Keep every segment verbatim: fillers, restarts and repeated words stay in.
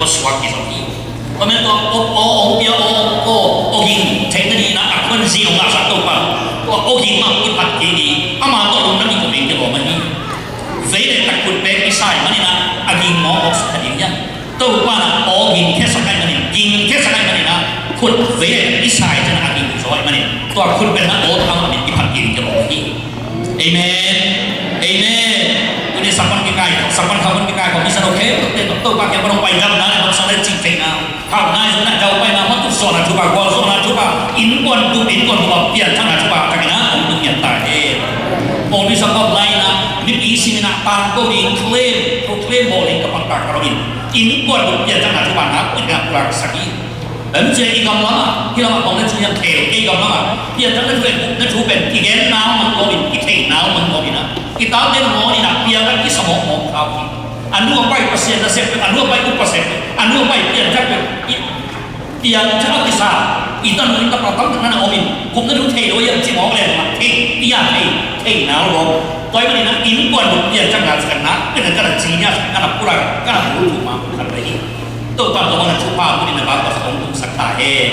suak hi zong hi. Tua man tua aw, aw hong pia, aw hong kaw, aw ging theih nadingin a khuanzi hong ngahsak Topa, tua aw ging mah i phat kik hi. Ama tawh lungdam i ko ding kilawm ahi. Vei le tak khut bek i sai manin a, a ging mawk awk sak kha ding hiam? Topa in a aw ging khiasak ahih manin, ging khiasak ahih manin a, khut vei le tak i sai ciangin a ging zaw ahih manin, tua khut bek in a aw thang manin i phat kik ding kilawm ahi. Amen. Amen. Tuni sakpan kikai, sakpan khakpan kikai khawm i san aw khempeuhte tawh Topa kiang pan hong paidamna le damsakna le cihtheihna, khauhna, zonna, daupaina, matuh zawhna thupha, gualzawhna thupha, innkuan tup, innkuan bup a pianthakna thupha thakin a hong tung ngiat ta hen. Paul in sa khawm lai in a, mipi simin a tangko ding claim, proclaim bawl ding ka pangtak ka lo in, innkuan bup pianthakna thupha na, innkuan bup pianthakna thupha hi. Tua ciang i gam lamah, hih lamah kong na ci hiam, thei, ei gam lamah pianthakna thu pen, gupna thu pen kigen nau mangkawmin, kithei nau mangkawmin a, i taute nangawn in a piangthak kisa mawkmawk kha uh hi. A nu a pai Pasian nasep, a nu a pai upa sep, a nu a pai pianthak, i pianthak a kisa i tanu, i tapa tamtak na na omin, gupna thu thei lo hiam ci mawk leh mah thei, i a thei, thei nau lo. Tua ahih manin a innkuan bup pianthakna ci kha na, ka na, ka na ci nia, ka na pulak, ka na pulak thu mah khat pai hi. Topa tawh na thupha hong tung in na bang tawh hong tungsak ta hen.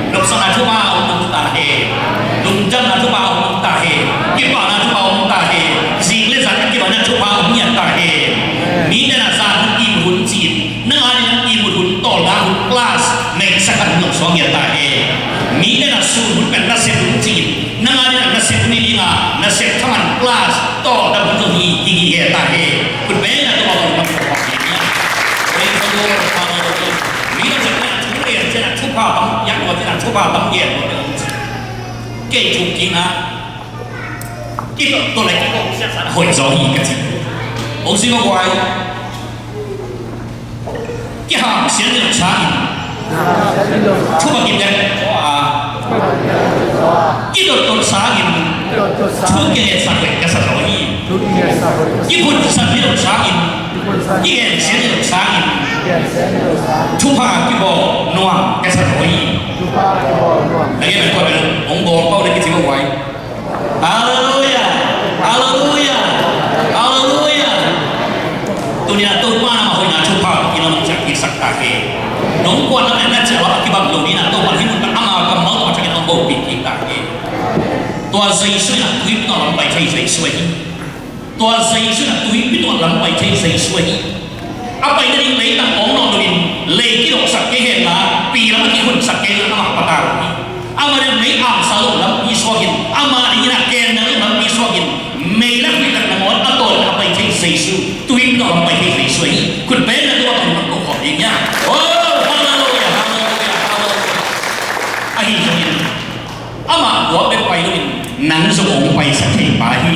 Nopsakna thupha hong tung ta hen. Lungdamna thupha hong tung ta hen. Kipahna thupha hong tung ta hen. Zing le zan a kipahna thupha hong ngiat ta hen. Mite na zan hun, ihmut hun ci-in, nang adingin ihmut hun, tawlnga hun plus neihsa khat hong suak ngiat ta hen. Mite na sun hun pen nasep hun ci-in, nang adingin nasep hun hi ding a, nasep thaman plus tawldam hun zong hi, hi, hi, hi ta hen. Khut beng a, Topa tawh lungdam. Praise the Lord. Hallelujah. Mi na cakna thu lian ciangin a thupha tam, yak lua ciangin a thupha tam lian lua te hong ci. Kei thuk kik na. Kidot, dot le kidot siatsat hoih zaw hi ka ci. Hong ci mah guai. Kiham sian lo sangin thupha kipiak zaw a, kidot dot sangin thu kingaisak bek ka sa zaw hi. Kiphutsak hi lo sangin, kigen sian hi lo sangin thupha kibawl nuam ka sa zaw hi. Lagi bek kua bel hong bawl pau le kici bawl guai. Halleluia! Halleluia! Halleluia! Tuni-in a Topa in amah hoihna thupha tawh i lam ciang kiksak ta hen. Nong kuan lam le na ciah lam a kibang lo ni-in a Topa in hih mun pan ama kammal tawh a thak in hong hopih kik ta hen. Tua Jesu in a tuipi tawh lam pai thei Jesu ahi. Tua Jesu in a tuipi tawh lam pai thei Jesu ahi. A pai nading leitang awng nawn loin lei kidawhsak kei henla, pi lam a kikhunsak kei henla amah pata lo hi. Amah in mei amsa lo lampi suak in, amah dingin a ken nang lo lampi suak in, mei le khuihlak nangawn a tawl in a pai thei Jesu, tuipi tawh lam pai thei Jesu ahi. Khut beng a, tua tawh lam ko khawm ding hiam? Oh, halleluia, halleluia, halleluia. Ahi zongin amah guak bek pai loin nang zong hong paisak thei pa hi.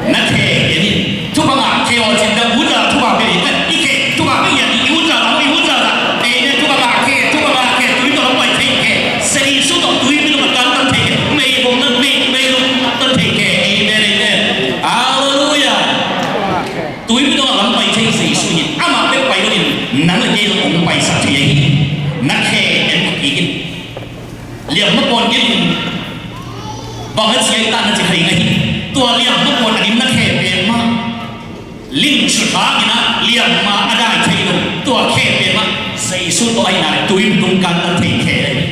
Na khe en in. Thupha ngah, khe aw cin, na ut zah thupha pia in. I khe thupha pia in, i ut zah zah, i ut zah zah. Amen. Thupha ngah, khe, thupha ngah, khe, tuipi tawh lam pai thei, khe. Jesu tawh tuipi tawh kantan thei, khe. Meigong na, mei, meigong kantan thei, khe. Amen, amen. Halleluia. Tuipi tawh lam pai thei Jesu hi. Amah bek pai loin nang le kei zong hong paisak thei ahi. Na khe en kik in. Liamma pawn gilin bang a ci a, i tan na ci kha ding ahi. Tua liamma pawn a dim na khe pen mah, ling suthakin a liamma a dai thei lo, tua khe pen mah Jesu tawh ahihna le tuipi tung kantan thei khe ahi.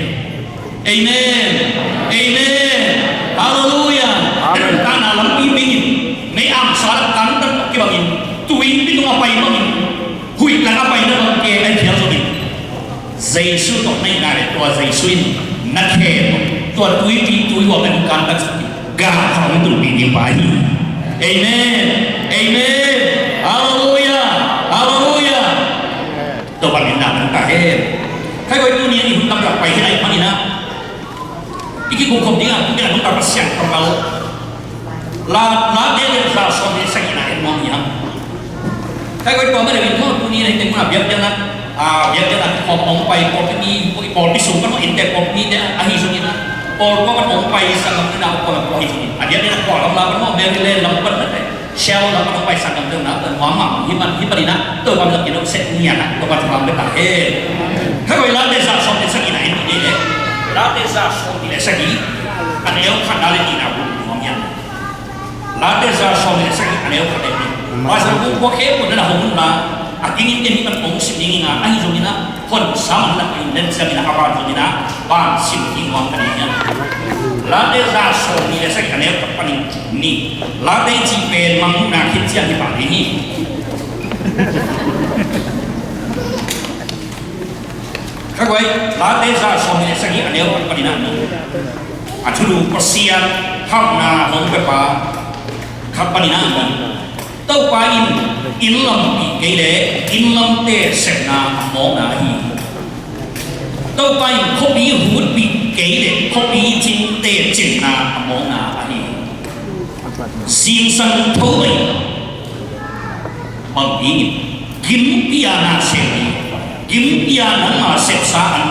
Amen. Amen. Halleluia. Amen. Tanna lampi bingin, mei amsa le kantan kibangin, tuipi tung a pai bangin, huih lak a paina bang kei a phial zongin, Jesu tawh na hihna le tua Jesu in na khe tawh, tua tuipi tui uap le hong kantan sak in, gah khat hong tunpih ding pa hi. Amen. Amen. Halleluia. Halleluia. Topa min na man ta hen. Khai koi tuni a i hun tamlak pai hi lai manin a, i kikup khop ding a, i kikup khop ding a, Pasian kammal. La, Late lian za sawm le sagihna en nuam hiam? Khai koi tua mah leh in tawh tuni in a hih teng mun a biakpiakna, a, biakpiakna khawm hong pai pawlpi mi, pawlpi sung pan maw, inntek pawlpi mite ahi zongin a, pawlpi pan hong pai sanggam dingin a, pawlpi ahi zongin a, biakpiakna pawlpi lam pan maw, Maryland lam pan mate, Seoul lam pan hong pai sanggam dingin a, nuam mah hih pan, hih panin a, Topa min tawh kidopsek ngiat a, Topa thupha hong pia ta hen. Khai koi Late za sawm le sagihna en ni leh, Late za sawm le sagih, a neu khatna le nihna bang nuam hiam? Late za sawm le sagih, a neu khat le nih. Pastor Kung Kua Khe Pun na hong un la, A kingin ken hih pan kong sim ding hi a, ahi zongin ah hon sa man lak in len siam in ah, a ban zongin ah ban sim ding nuam ka hi a. Late za sawm nih le sagih a neu khat panin nih. Late i cih pen mangmuhna khit ciang hi pah ding hi. Ka guai, Late za sawm nih le sagih a neu khat panin ah nih. A thulu Pasian hauhna hong pepa khat panin ah nih. Topa in inn lampih kei leh inn lamte sepna a mawkna ahi hi. Topa in khuapi hutpih kei leh khuapi cingte cinna a mawkna ahi hi. Zingsang tho lo in bang dingin gimpi-a na sem hi. Gimpi-a nangma sepsa an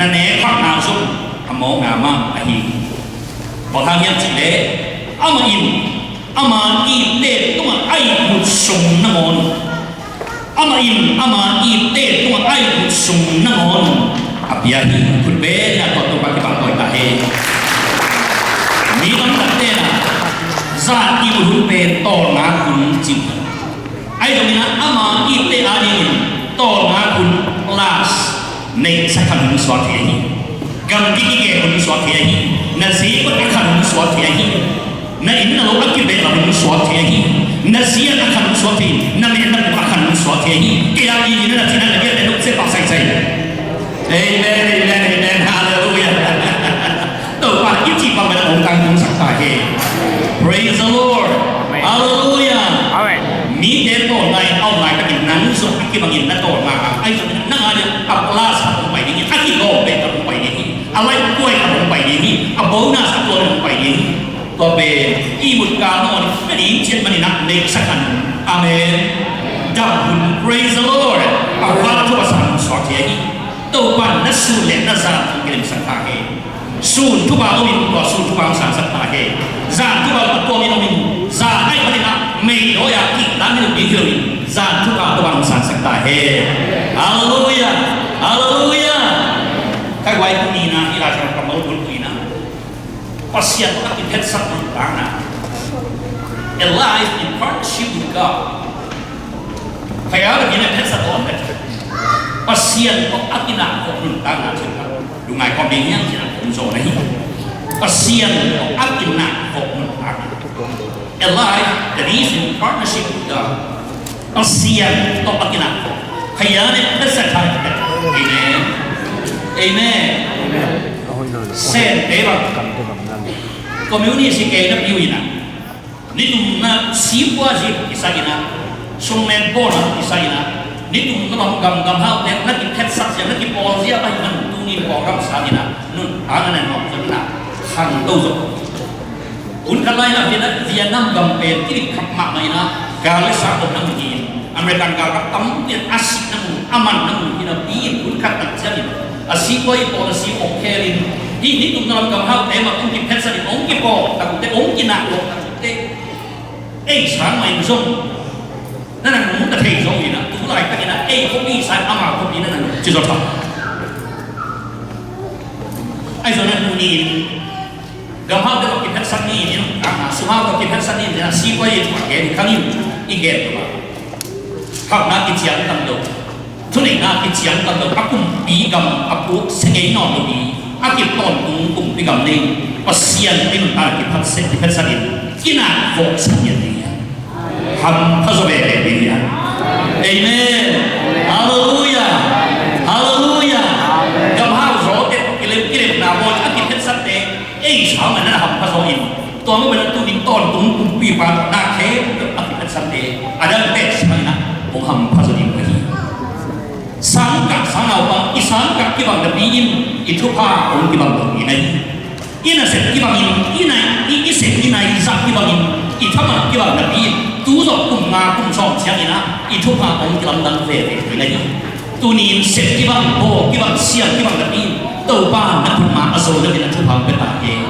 na nekhakna zong a mawkna mah ahi hi. Bang hang hiam cih leh amah in ama itte tungah a ihmut sung nangawn, amah in ama itte tungah a ihmut sung nangawn a pia hi. Khut beng a, tua Topa kiang kong tawi ta hen. Mi tamtakte in ah zan ihmut hun pen tawlnga hun ci uh hi. Ahi zongin ah ama itte adingin tawlnga hun plus neihsa khan hun suak thei ahi hi. Gamgi kikek hun suak thei ahi hi. Na zeekot a khan hun suak thei ahi hi. Na inn na lo a kibeh a hun suak thei ahi hi. Na zi-at a khan hun suak thei hi. Na meh na puak a khan hun suak thei ahi hi. Kei a i na na cih na na biakte nop se pak saisai. Amen, amen, amen. Halleluiah. Topa i cih bang bel a hong tangtungsak ta hen. Praise the Lord. Amen. Halleluiah. Amen. Mite tawlnga in a om laitakin nang zong a kibangin na tawlnga a, ahi zongin nang ading a plus khat hong pai ding hi, a kigawm pen khat hong pai ding hi, a laihkuai khat hong pai ding hi, a bonus a tua hong pai ding hi. Tua pen ihmut kal nangawn in pia ding ciat manin ah neihsa khan. Amen. Dam hun. Praise the Lord. A val a thuak a sang suak thei ahi hi. Topa in na sun le na zan hong kilemsak ta hen. Sun thupha om in tua sun thupha hong sangsak ta hen. Zan thupha om a tuam in om in, zan ahih manin ah meidawi-a kihlam in om ding hi lo in, zan thupha Topa hong sangsak ta hen. Halleluiah. Halleluiah. Ka guai, tuni in ah hih lai siangtho kammal bul tuni in ah Pasian tawh a kiphetsakna nuntakna. A life in partnership with God. Kha a, Pasian tawh a kiphetsakna nuntakna. Pasian tawh a kinahkhop nuntakna cih kha lungngai khawm ding hi hang, cih kong zawn ahi hi. Pasian tawh a kinahkhop nuntakna. A life that is in partnership with God. Pasian tawh a kinahkhop. Kha a, Pasian tawh a kinahkhop. Amen. Amen. Sente bang communist hi kei napi uh in ah, nitumna sipua zi kisai in ah, sum le pai na kisai in ah, nitumna bang gam, gamhaute na kiphetsat zia, na kipawl zia ahih man tuni program sang in ah, nuntakna nuam zong in ah, khangto zong. Hun khat lai in ah Vietnam, Vietnam gam pen kidik khap mahmah in ah, gal le sa omna mun hi in, American galkap tampi a sihna mun, a manna mun hi napi in, hun khat tak ciangin a sipua i pawl a si ong khel in, hih nitumna lam gamhaute mah hong kiphetsat in, hong kipawl tak uh teh, hong kinahkhop tak uh teh, ei sang mah in zong na nang nungta thei zo in ah, tu laitak in ah ei khuapi sang ama khuapi na nang ci zo thak. Ahi zongin tuni in gamhaute tawh kiphetsat ni in, ah, sumhaute tawh kiphetsat ni in, a sipua i thu a gen, khang in i gen tua. Hauhna kician tam lo, thuneihna kician tam lo, a kumpi gam a puk se ngei nawn lo hi, a kip tawntung kumpi gam nei, Pasian i nuntakna kiphat se, kiphetsat in, kinahkhop sak ngiat ding hi. Hampha zaw veve ding hi. Amen. Halleluiah. Halleluiah. Gamhau zawte kilem, kilemna bawl a kiphetsat teh ei sang mah na hampha zaw in, tua mah bel a tu ding tawntung kumpipa na khempeuh a kiphetsat teh a dangte sang in ah hong hampha zaw ding ka hi. Sangkah sangnau bang i sangkah kibang napi in i thupha hong kibang lo ding ahi hi. I nasep kibangin, i nai, i, i sep i nai zah kibangin, i thaman kibang napi in, tu zawh kum nga kum sawm ciangin ah i thupha hong kilamdang veve ding ahi hi. Tuni in sep kibang, bawl kibang, siam kibang napi in, Topa na khut ma a zo deuhin a thupha hong pia ta hen.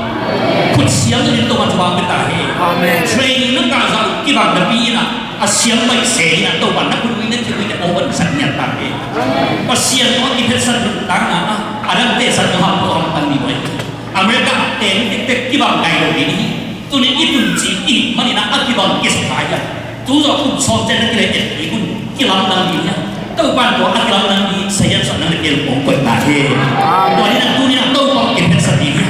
Khut siam deuhin Topa thupha hong pia ta hen. Amen. Training na kah zah uh kibang napi in ah, a siam baih se in ah, Topa na khut ui na thil ui te hong honsak ngiat ta hen. Pasian tawh a kiphetsat nuntakna ah a dangte sang tawh hampha hong tang ding uh ahi hi. America teng tektek kibang ngai lo ding hi. Tuni i tun cih i hih manin ah a kibang kisa kha hi a. Tu zawh kum sawm ciang na kileh et ding un, kilamdang ding hi a. Topa in tua a kilamdang i sayan suah nang le kei hong koih ta hen. Amen. Tua hi a, tuni in a Topa hong kiphensat ding hi.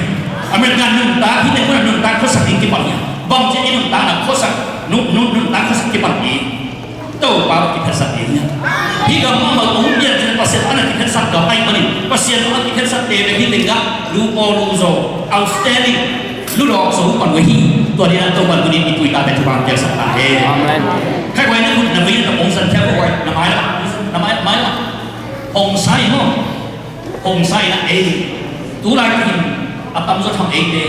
America nuntak hi teh, mun a nuntak khuasak ding kipan hi a. Bang ci a i nuntakna khuasak, nun, nun, nuntak khuasak kipan hi. Topa hong kiphensat ding hi a. Hih gam mah hong pian ci a Pasian a na kiphensat gam ahih manin, Pasian hong a kiphensat te bek hi teh, gah lu paw lu zaw, outstanding, lu dawk zaw pan uh hi. Tua hi a, Topa tuni in i tui ta teh thupha hong piaksak ta hen. Amen. Khai guai na khut na vei na pong san thiak guai, na mai na, na mai, mai na. Hong sa in maw. Hong sa in a ei. Tu lai takin a tamzaw tham eite.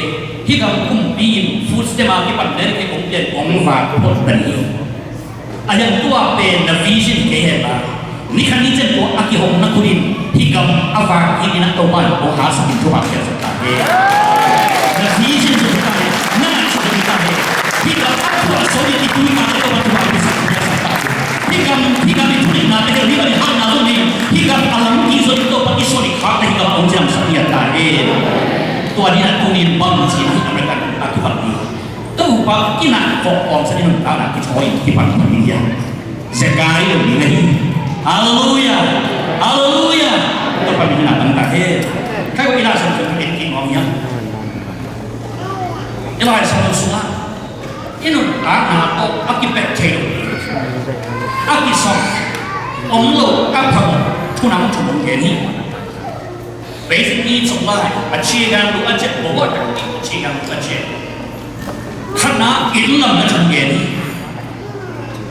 Hih gam kumpi in food stamp a kipan leh kei kong pian kong vak phot ta ni. A hiang tua pen na vision kei hen la. Ni khat ni ciang tua a kihong na khut in hih gam a vak in a Topa in hong hasak in thupha piaksak ta hen. Na vision zong hi ta hen. Na ngaihsut zong hi ta hen. Hih gam a thuak zo in i tui mah teh Topa thupha piaksak ta hen. Hih gam, hih gam i thunitna te, hih gam i hatna zong hi, hih gam a lam kik zong hi, Topa i suan i khak te hih gam a hong ciamsak hi a ta hen. Tua ni a tuni in bang ci a hih America a kipan hi. Topa kinak vok kawmsat in nuntakna kithawi in kipan hi a. Zekai lo ding ahi. Halleluiah. Halleluiah. Topa min in a tang ta hen. Khai ko i la sang sang in ki ngawng hiam. I Lai Siangtho sungah i nuntakna tawh a kipek thei lo, a kisam om lo, a phang thunang thum hong gen hi. Basic needs of life, a ciang lu a ciat, bawlbawltak ding a ciang lu a ciat. Khatna, inn lam na thum gen hi.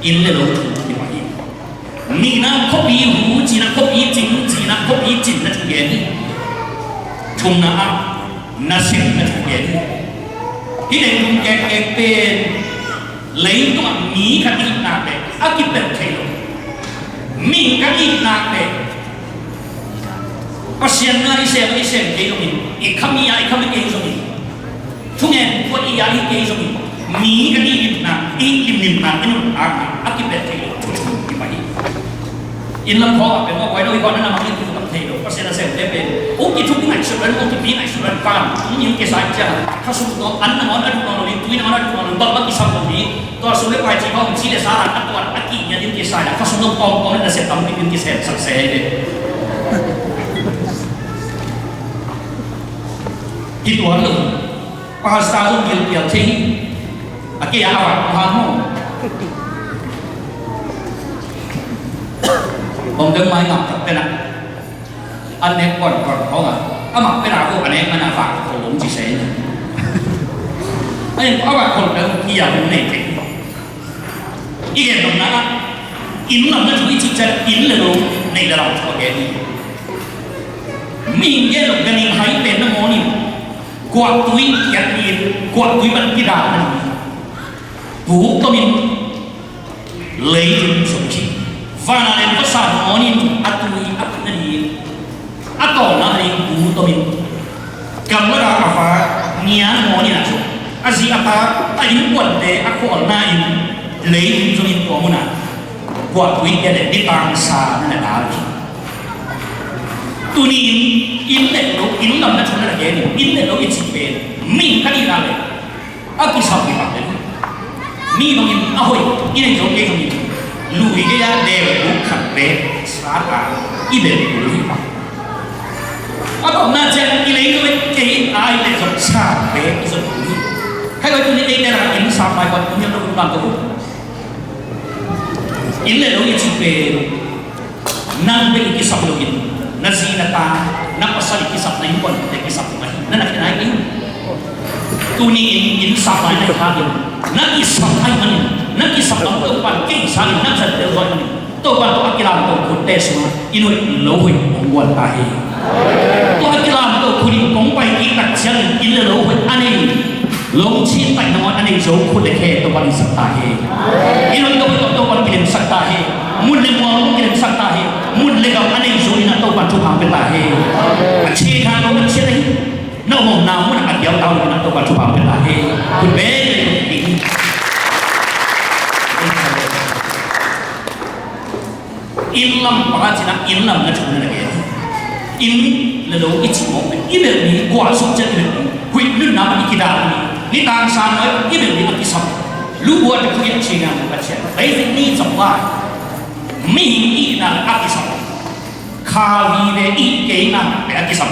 Inn le lo thum hi mah hi. Nihna, khuapi hu cihna, khuapi cing cihna, khuapi cinna thu gen hi. Thumna ah nasemna thu gen hi. Hih leitung kekkek pen leitungah mi khat i hihna pen a kipelh thei lo. Mi khat i hihna pen Pasian na i sem, i sem kei zongin, i khami a i khami kei zongin, thungen khua i a i kei zongin, mi kan i limna, i limlimna, i nuntakna a kipelh thei lo thu thu hi mah hi. Inn lam khawng ah pen maw, koi lo i khuan na mang in thu tam thei lo. Pasian a semte pen hong kithuk ngaihsut ven, hong kipi ngaihsut ven, vantung mi hong kisa ciang, khasum tawh an nangawn a duk nawn lo ding, tui nangawn a duk nawn lo ding, bang bang kisam lo ding. Tua sum le pai cih khawng ci le sa a tuan a kih ngiat in kisai a, khasum tawh tawng tawng le nasep tam ding in kisem sak se hi ve. Hi tuan lo. Pastor zong gilkial thei hi. A kei a a vak hang maw. Bawng deng mai ngam tak pen a. A nek pon pon hong a. Amah pen a ko a nek man a vak ko lom ci se. A nek a vak ko pen ki a hong nei thei. I gen nopna ah, inn lam na thu i cih ciang inn le lo, neih le lam thu a gen hi. Mihing gen lo, ganhing hai pen nangawn in guahtui kiat ni, guahtui pan kidal na hi. Buk tomin leitung zong hi. Van a lem vasa nangawn in a tui a kut na hi. A tawlna a ding bu tomin gamla a va ngian maw ni na cu a zi a pa a innkuante a khawlna in lei in zong in tua munah kuahtui kia le nitang sa na na dal hi. Tuni in inn le lo, inn lam na thun na na gen in, inn le lo i cih pen mihing ka dihna le a kisam hi bang le. Mi bangin a hoih i neih zo kei zongin lui kei a deu buk khat pek sa ta i bel kul hi. A tawpna ciang i lei zo kei a i leh zong sa pek i zong kul hi. Khai koi tuni ei tena in sa pai koi tuni a lo kul bang ko. Inn le lo i cih pen nang bek i kisap loin, na zi na ta, na pasal i kisap, na innkuante kisap loin, na na khenai in. Tuni in, in sap lai na kha in, na kisap ai manin, na kisap lam Topan kei sangin, na zat tel zoi manin, Topan tua a kilam to khutte sungah, in hoih lo hoih hong guan ta hi. Tua a kilam to khut in kong pai kik tak ciangin, in le lo hoih a nei. Lungsim taih nangawn a nei zo khut le khe Topa in sak ta hi. I lungdam tawh Topa in kilemsak ta hi. Mun le mual hong kilemsak ta hi. Mun le gam a nei zo in a Topa in thupha pia ta hi. A chik hang lo a chiat ahi. Na omna mun a kiau tau in a Topa in thupha pia ta hi. Khut beng le khut beng. Inn lam panga cina inn lam na thum na gen. Inn le lo i cih mawk pen i bel mi guah suk ciat i bel mi huih nunna i kidal mi nitang sang noi i bel mi a kisam. Lu buat a khuit cina a ciat. Basic needs of life. Mihing itna a kisam, kha vive it kei itna pen a kisam.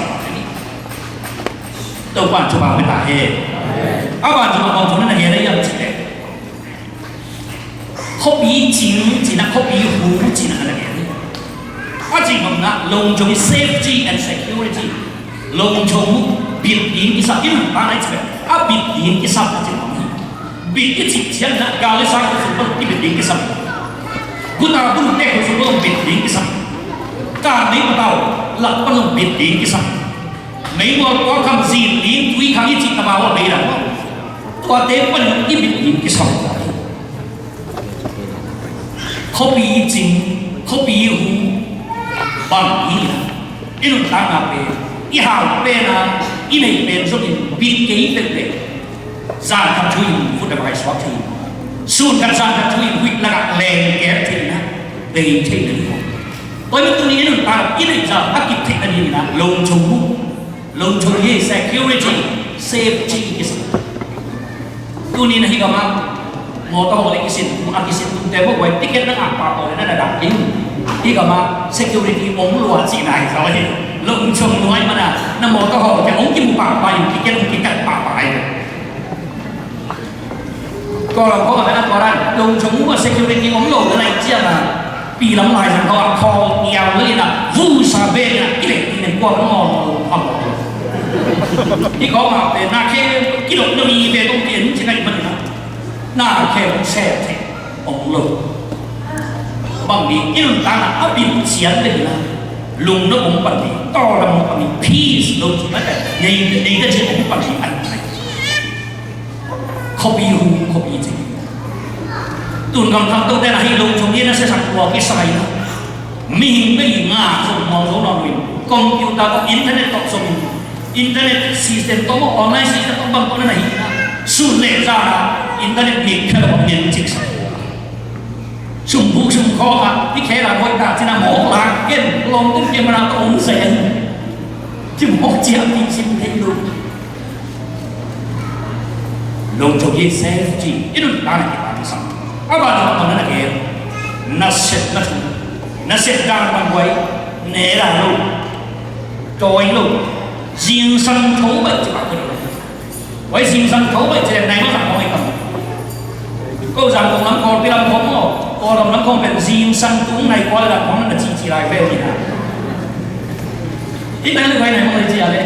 Topa thupha pia ta hen. A ban thupha bang thupha na gen a hiam cih leh, khuapi cing cihna, khuapi hu cihna na gen. A cih bangin Longchong safety and security. Longchong bit ding kisam, i nuntakna i cih leh a bit ding kisam a cih bang hi. Bit i cih ciangin gal le sang khuasung pan i bit ding kisam. Guta bul te khuasung pan bit ding kisam. Kan mei patau lak pan bit ding kisam. Meigual pawlkham zin ding tui khang i cih tama ua mei lam. Tuate pan i bit ding kisam. Khuapi cing, khuapi hu, bang hi. I nuntakna pen, i hau pen a, i neih pen zongin bit kei peuhpeuh. Zan khat thu in vut a vai suak thei. Sun khat zan khat thu in huih lakah leng ker thei na, bei thei na hi. Tua hi tuni i nuntakna, i neih zah a kip theih na ni na, Longchong hu. Longchong hi security, safety kisam. Tuni na hi gamah, motor hawh le kisin, a kisin tung te mawk wai ticket na ngah pah tawh le na na dak ding. Hi gamah security ong lua cihna hi zaw hi. Longchong nuai mana, na motor hawh te ong kimu pahpah in ticket ong kikat pahpah hi. Tua lam khawng a pen a tua dan Longchong uh a security om lo na naih ciangin pi lam lai zang khawng a khawl tiang lo in a vusa bek in a kileh ti nen kua ngawl lo a lo. Hi khawng a pen na khe kidok na mi bek om ti en ci na i man in a na khe se te om lo. Bang ni i nuntakna a bim cian le in a lungna om pan ni tawldam om pan ni peace lo ci na te nei nei te ci om pan ni an. Khuapi hu, khuapi cing. Tun gam thangtote na hi Longchong hi na siasak tua kisai na. Mihing bei nga zong mawng zo nawn in. Computer tawh internet tawh zong in. Internet system tawh maw online system tawh bang tawh na na hi na. Sun le za na internet nik kha lo bang ngen cik sa. Sum buk sum khawng ah i khel a hoih tak cin a mawk lak ken lawm tung camera tawh hong zai a hi. Ci mawk ciah ti sim thei lo. Longchong hi safety i nun dan a kipan sam. A ban a pan na gen. Nasep na thu. Nasep dan bang guai. Ne la lo. Tawi lo. Zingsang tho bai ci bang guai. Wai zingsang tho bai ci lem nai ma zang hong i kam. Ko zang kong lam kong pi lam kong mo. Ko lam lam kong pen zingsang tung nai ko lam kong na ci ci lai ve ni na. I nai lu wai nai mo le ci a le.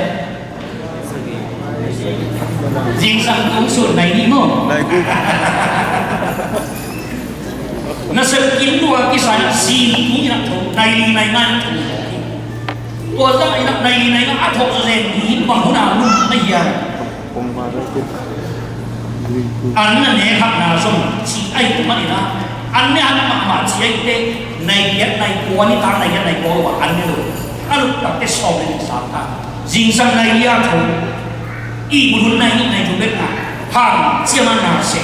Zingsang tung sun nai ni mo. Nai gu. Nasep kin tua kisai zing tung i na tho nai li nai ngan. Tua zah i na nai li nai ngan a tho zen ni bang huna lu na hian. An na ne khak na zong ci ai tu mah ni na. An ne an mahmah ci ai te nai giat nai kua ni tak nai giat nai kua lo an ne lo. A luk tak te sawm le nih sang ta. Zingsang nai lia tho. I mun hun nai nih nai tu bet na. Hang cia ma na se.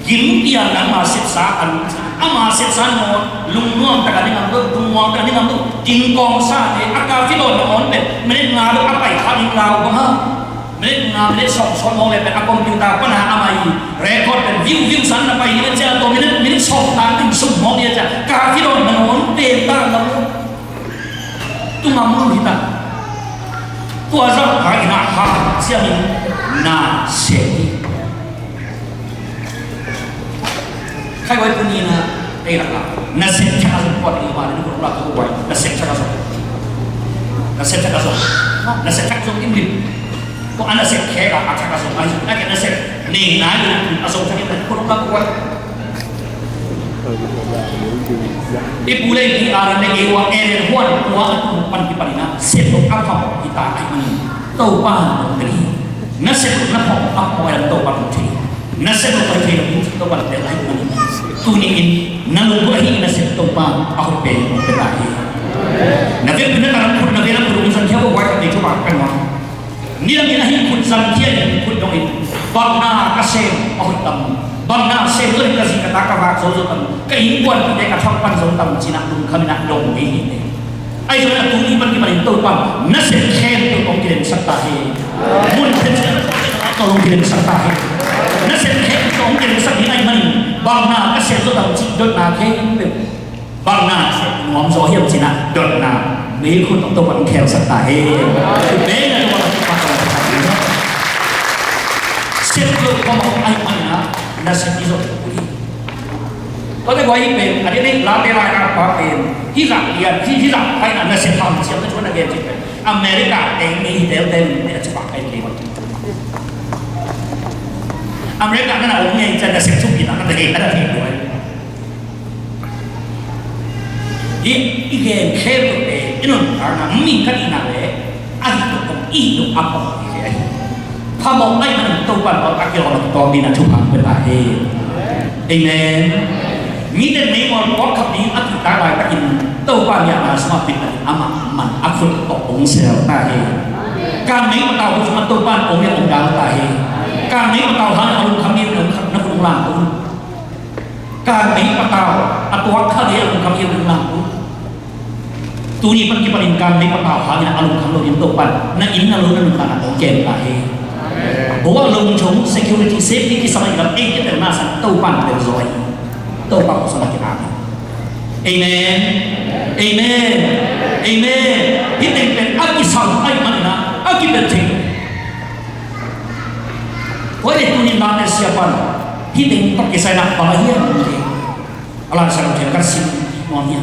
Gim pian na ma sepsa an. A ma sepsa nawn. Lungnuam tak a ni ngam lo. Lungnuam tak a ni ngam lo. Ding kawng sa te. A ka fi lo na on bet. Minute nga lo a pai kha ding lau bang ha. Minute nga, minute sawm, sawm mawk le pen a computer pana a mai record pen view, view san na pai hi cia, tua minute, minute sawm tan ding sum mawk hi cia, ka fi dawn na ngawn pen ta na mu. Tu ngam lu hi ta. Tua zah ka ina ha cia min na se hi. Khai wai tuni na ei lak lak. Na sep thak a zong kuat ei ma na kuat lak kuat wai. Na sep thak a zong. Na sep thak a zong. Na sep thak a zong im lim. Ko ana sep khek a thak a zong ai zong. Na ke na sep nei na lim a zong thak im na kuat lak kuat wai. I pu le i pi a na ne ei wa en huan wa a tu pan ki pan na sep a pham ki ta ai mani. Topa na tri. Na sep na pham a pham ai Topa na tri. Nasep lo pai thei lo in Topa tel lai mani. Tuni in na lungdam hi nasep Topa a hoih pen hong pia ta hi. Na vekpi na ka lam khut na vekpi lam khut hong zangkhia ko wai ka tei Topa kan hong. Nidang in a hi khut zangkhia in khut dong in bang na ka sem a hoih tam. Bang na sem lo in ka zi ka ta ka vak zo zo tam. Ka innkuanpihte ka thawk pan zo tam cih na lungkham in a dong hi hi. Ahi zongin a tuni pan kipanin Topa nasep khempeuh hong kilengsak ta hen. Mun phen ciang Topa hong kilengsak ta hen. Nasep khempeuh hong kilengsak hi ahih manin bang na ka sep zo tam cih dotna khempeuh Bang na sep nuam zaw hiam cih na, dotna, meikhun tawh Topa'n hong khelsak ta hen. Amen. Sep lo phamawh ahih manin ah nasep i zon uh hi. Tua teh guai, hih pen a diakdiak Late Lai a pa pen hih zah lian, hih, hih zah pai na nasep ham ciang na thuan a gen cih pen America teng mi hi teltel in a ci pak kai kei bang. America na na om ngei ciang nasep thupi na na thei, na thei guai. Hih i gen khempeuh pen i nuntakna mihing ka hihna le a hih tuk kong i hih tuk a pom hi ve ahi. Phamawh ahih manin Topa'n a kilawm a kitawm dingin thupha hong pia ta hen. Amen. Mite meimawh puak khap ding a kihtak laitakin Topa niamna sungah pit manin amah man a khut tawh hong sel ta hen. Kangmei patau khut sungah Topa'n hong liak hong dal ta hen. Kangmei patau hangin a lungkham ding na khut hong lam ta hen. Kangmei patau a tuak kha ding a lungkham ding a lungkham uh. Tuni pan kipanin kangmei patau hangin a lungkham lo ding Topa'n na inn na lo na nuntakna hong kem ta hen. Bawah lungchung security safety kisam a i lam ei kitelna sang Topa'n tel zaw hi. Topa khut sungah ki-am. Amen. Amen. Amen. Hih teng pen a kisam ahih manin ah a kibel thei. Tua leh tuni Late Siapa in hih teng tawh kisai nak bang a hiam? A Lai Siangtho ka sim nuam hi.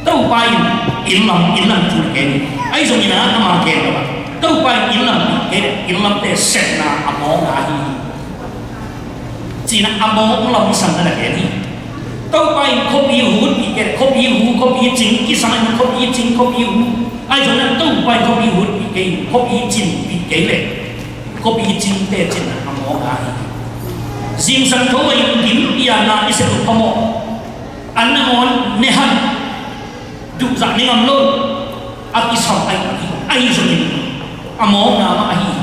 Topa in inn lam, inn lam thu na gen hi. Ahi zongin ah ama gen lo a, Topa in inn lam pi kei leh inn lamte sepna a mawkna ahi hi. Cihna a mawk lam sang na na gen hi. Topa in khuapi hutpih kei leh khuapi hu, khuapi cing, kisam in khuapi cing, khuapi hu. Ahi zongin ah Topa in khuapi hutpih kei, khuapi cinpih kei leh khuapi cingte cinna a mawkna ahi hi. Zingsang tho a in gim pianna i sep uh phamawh. An nangawn ne han, duhzah ne ngam lo, a kisam ahi, ahi zongin a mawkna mah ahi.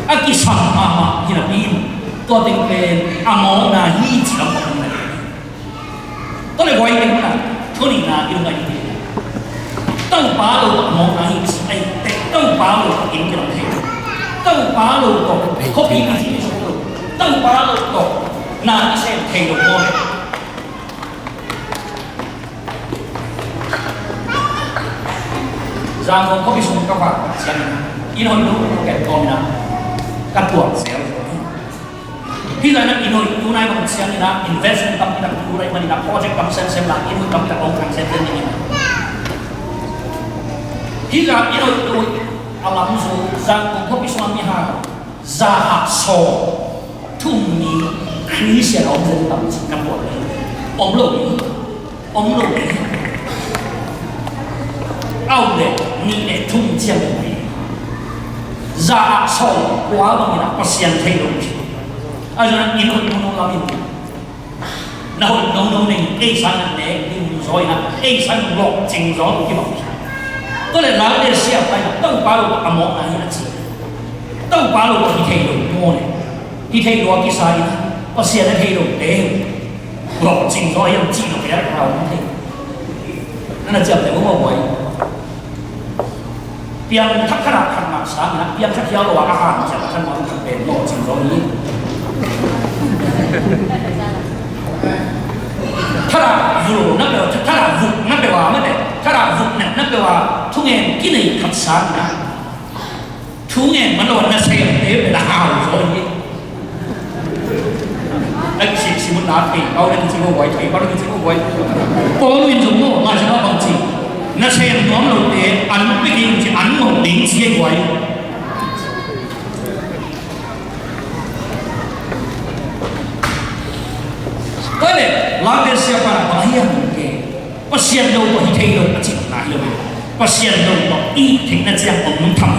A kisam mahmah hi napi in tua teng pen a mawkna hi ci lam pah na. Tua leh guai teng na, thu nihna i lung a i Topa lo tawh a mawkna hi ci, ahi teh Topa lo tawh inn kilawm thei lo. Topa lo tawh khuapi kici thei lo. Topa lo tawh na kisem thei lo maw le. Zangkong khuapi sung ka va ciangin inn hoih lo tawh ken kawm in ah ka tuak zel. Hih lai-in ah inn hoih tu nai bang ciangin ah investment tampi tak tu nai manin ah project tam semsem la inn hoih tampi tak hong khang semsem ding hi. Hih lai inn hoih tu a lam zu Zangkong khuapi sungah mihau za ah sawm thum ni Khristian a om zen tam cih ka puak hi. Om lo hi. Om lo hi. Au le, nih le thum ciang hi. Za ah sawm kua bangin ah Pasian thei lo hi. Ahi zongin inn hoih nono lamin na hoih nono ning, ei sang in nek ding zaw in ah, ei sang in lawhcing zaw in kibang hi. Tua leh Late Siapa in ah Topa lo a mawkna hi a ci. Topa lo a hi thei lo maw le. Hi thei lo a kisa in ah Pasian a thei lo te lawhcing zaw hiam cih lo kei a hau thei. Na na ciamteh uh maw guai. Piangthak khat ah khat mah sang in ah, piangthak hial lo a a han ciang a khat mah uh khat pen lawhcing zaw hi. Thada vukna peuh, thada vukna peuh a mate, thada vukna peuh a thungen kinei khat sang in ah, thungen man lo a nasemte peuh a hau zaw hi. Ai, si, si mun na thei pau na kici ko guai, thei pau na kici ko guai. Paul in zong mo, ma si ma bang ci. Nasem nuam lote an pia ding ci, an ngawh ding ci e guai. Tua leh, Late Siapa in bang hiam ke? Pasian lo tawh hi thei lo a cihna hi lo. Pasian lo tawh i theihna ciang om tham.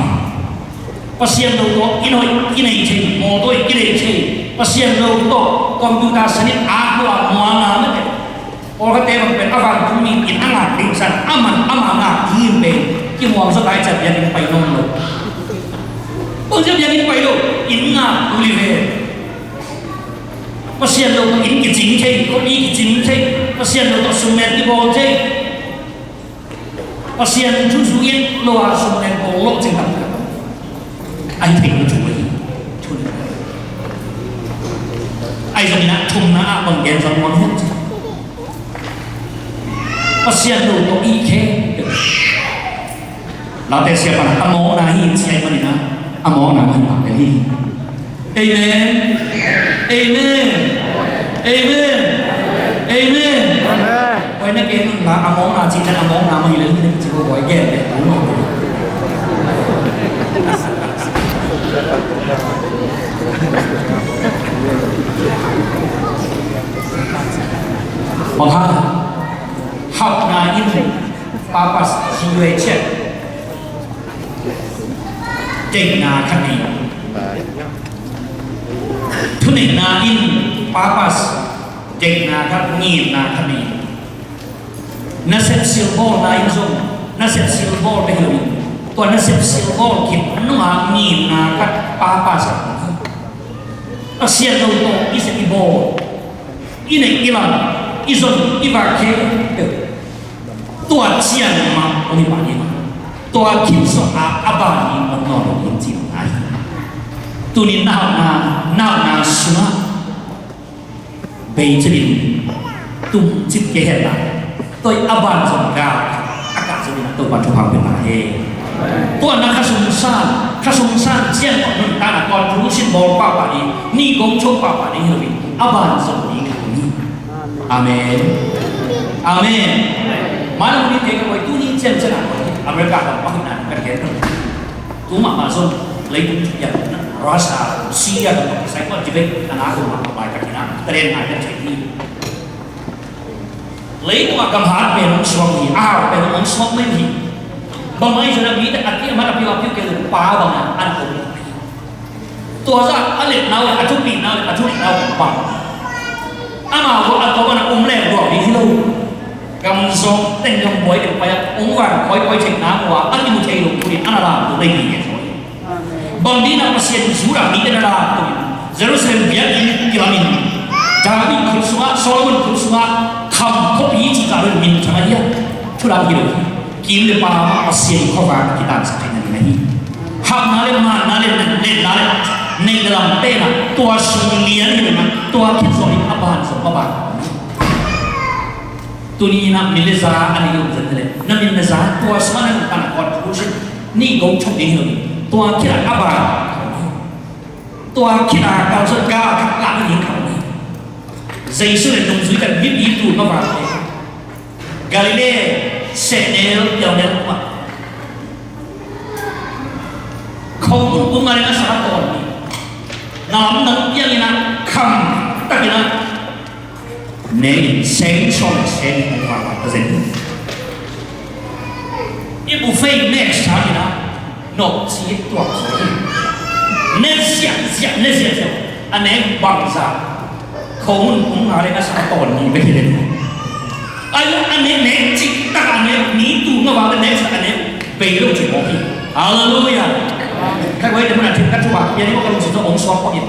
Pasian lo tawh inn hoih kinei thei, mawtaw hoih kinei thei. Pasian lo tawh computer sanin ak lua muang a mate. Pawlkhatte bang pen a vantung mi in a ngak ding san, a man ama ngak ding pen kimuang zaw lai ciang biakinn pai nawn lo. Bang ciang biakinn pai lo, inn ngak tu li ve. Pasian lo tawh inn kicing thei, khuapi kicing thei. Pasian lo tawh sum len kibawl thei. Pasian thu zui lo a sum len bawl lo cing tam. Ai thei lo thu ahi. Thu ni. A Ahi zongin ah thumna ah bang gen zong mawk hi. Pasian lo tawh i khe. Late sia pan a mawkna hi ci ahih manin ah a mawkna mah hi mah hi. Amen. Amen. Amen. Amen. Amen. Koi na gen un la a mawkna ci na a mawkna mah hi le hi ci ko koi gen le. Bang hang? Hauhna in purpose, G U A Z. Deihna khat nei. Thuneihna in purpose, deihna khat, ngimna khat nei. Nasep silbawl na in zong, nasep silbawl bek hi lo in, tua nasep silbawl khit nungah ngimna khat, purpose a. Pasian lo tawh i sep i bawl, i neih i lam, i zon i vak khempeuh tua ciang mah om hi pah ding a, tua khit zawh a a ban ding om nawn lo ding cihna hi. Tunin na hauhna, na hauhna sungah bei cil in tum cil kei hen la, tua a ban zong gal a kah zo ding a Topa thupha pia ta hen. Tua na kha sung san, kha sung san ciang tawh nuntakna contribution bawl pahpah ding, ni gong cho pahpah ding hi lo in, a ban zong ding hi lo hi. Amen. Amen. Mah lam ni te ka koi tuni ciang ciang a koi America lam pahina ka gen. Tu mahmah zong leitung thupiak na Russia, Syria, tua kisai tua debate a na tua mahmah bai ka kina tren ngai ka thei hi. Leitung a gam hat pen hong suak hi, a hau pen hong suak mai hi. Bang mai zong a mi te a ti a mat a piu a piu ke pa bang a an ko. Tua zah a let nau le a thuk nih nau le a thuk nih nau bang. Amau a tua bang a um leng tua hi lo. Gam zong teng gam buai teng pai a ong vang koi koi thei na mua a kimu thei lo tuni a na lam tu lei hi nge zoi. Bang ding na Pasian Judah mi te na lam tu Jerusalem biakinn kilamin David khut sungah Solomon khut sungah kham khuapi cih kah min thang a hiam? Thulam hi lo hi. Kim le pa mah Pasian khuavak kitansak theihna ding ahi. Hauhna le manna le letna le neih le lam pen ah tua sung lian hi lo na tua khit zawh in a ban zawh a ban. Tuni in ah min le za a nei lo zat le na min le za tua sungah na nuntakna contribution nih go thok ding hi lo. Tua khit ah a ban. Tua khit ah kal zot ga a thak lah ding kal ni. Jesu le nungzui kan mipi tu mavante Galilee sehnel piaunel mah. Khomun pum a ding a sa tawn ni. Nam dang piang in a kham tak in a ne in seng sawm le seng in hong vak vak ta zen. I buffet nek sa in a nok ci tuak ci. Ne ziah ziah ne ziah ziah a nek bangza. Khomun pum a ding a sa tawn ni bek hi le. Ai a nek nek cik tak a nek ni tu nga vak nek sa a nek bei lo cik mawk hi. Halleluiah. Ka guai te mun a thim ka thu a pia ni mawk ka lungsim tawh hong suak mawk hi.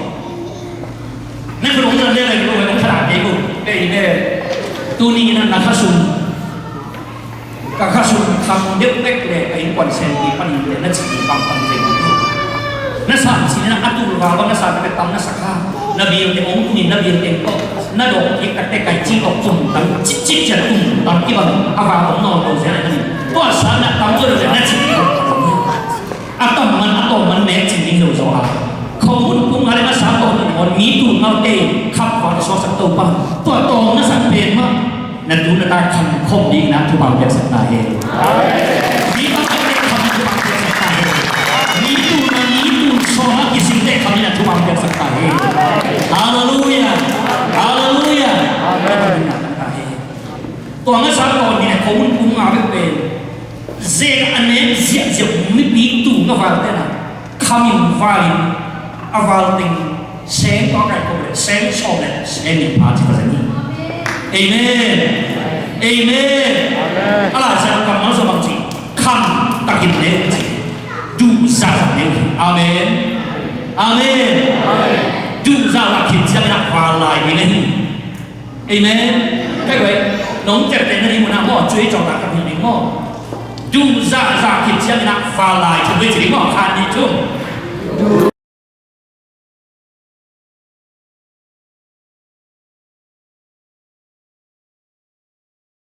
Na khun hong na le le lo hong thada ke ko. Amen. Tuni na na kha sum. Ka kha sum kham deuh bek le ka innkuan sempi panin le na ci bang pan zeng. Na san ci na a tul val bang na san ka tam na sa kha. Na bil te ong tunin na bil te ko. Na dong ki ka te kai ci ko tum tam cip cip cia tum tam ki bang a va ong no lo zeng na ni. Tua sa na tam zo lo zeng na ci. A tam man a tawm man nek cing ding lo zaw a. Khomun pum a le a sa tawm ding on mi tu ngau te khap va suak sak to pa. Tua tawm na sak pen mah. Na tu na ta kham khom ding na thu bang piak sak ta he. Mi bang a le kham thu bang piak sak ta he. Mi tu na mi tu so na ki sing te kham na thu bang piak sak ta he. Hallelujah. Hallelujah. Amen. Tua nga sa tawh ni a khomun pum nga bek pen. Zek a nek ziahziah mipi tu nga val te na. Khamin valin a val teng seng tua kai ko le seng sawm le seng in pha ci ta zani. Amen. Amen. Amen. Ala sa kam mal sa bang ci. Kham takin ne ci. Du za za ne. Amen. Amen. Du za la kin sia na val lai ni ne. Amen. Kai wei, nong cep te na ni mun a mo cui cong na ka ni mo. Du za za kit ciang na fa lai cui cui mo khan ni cui.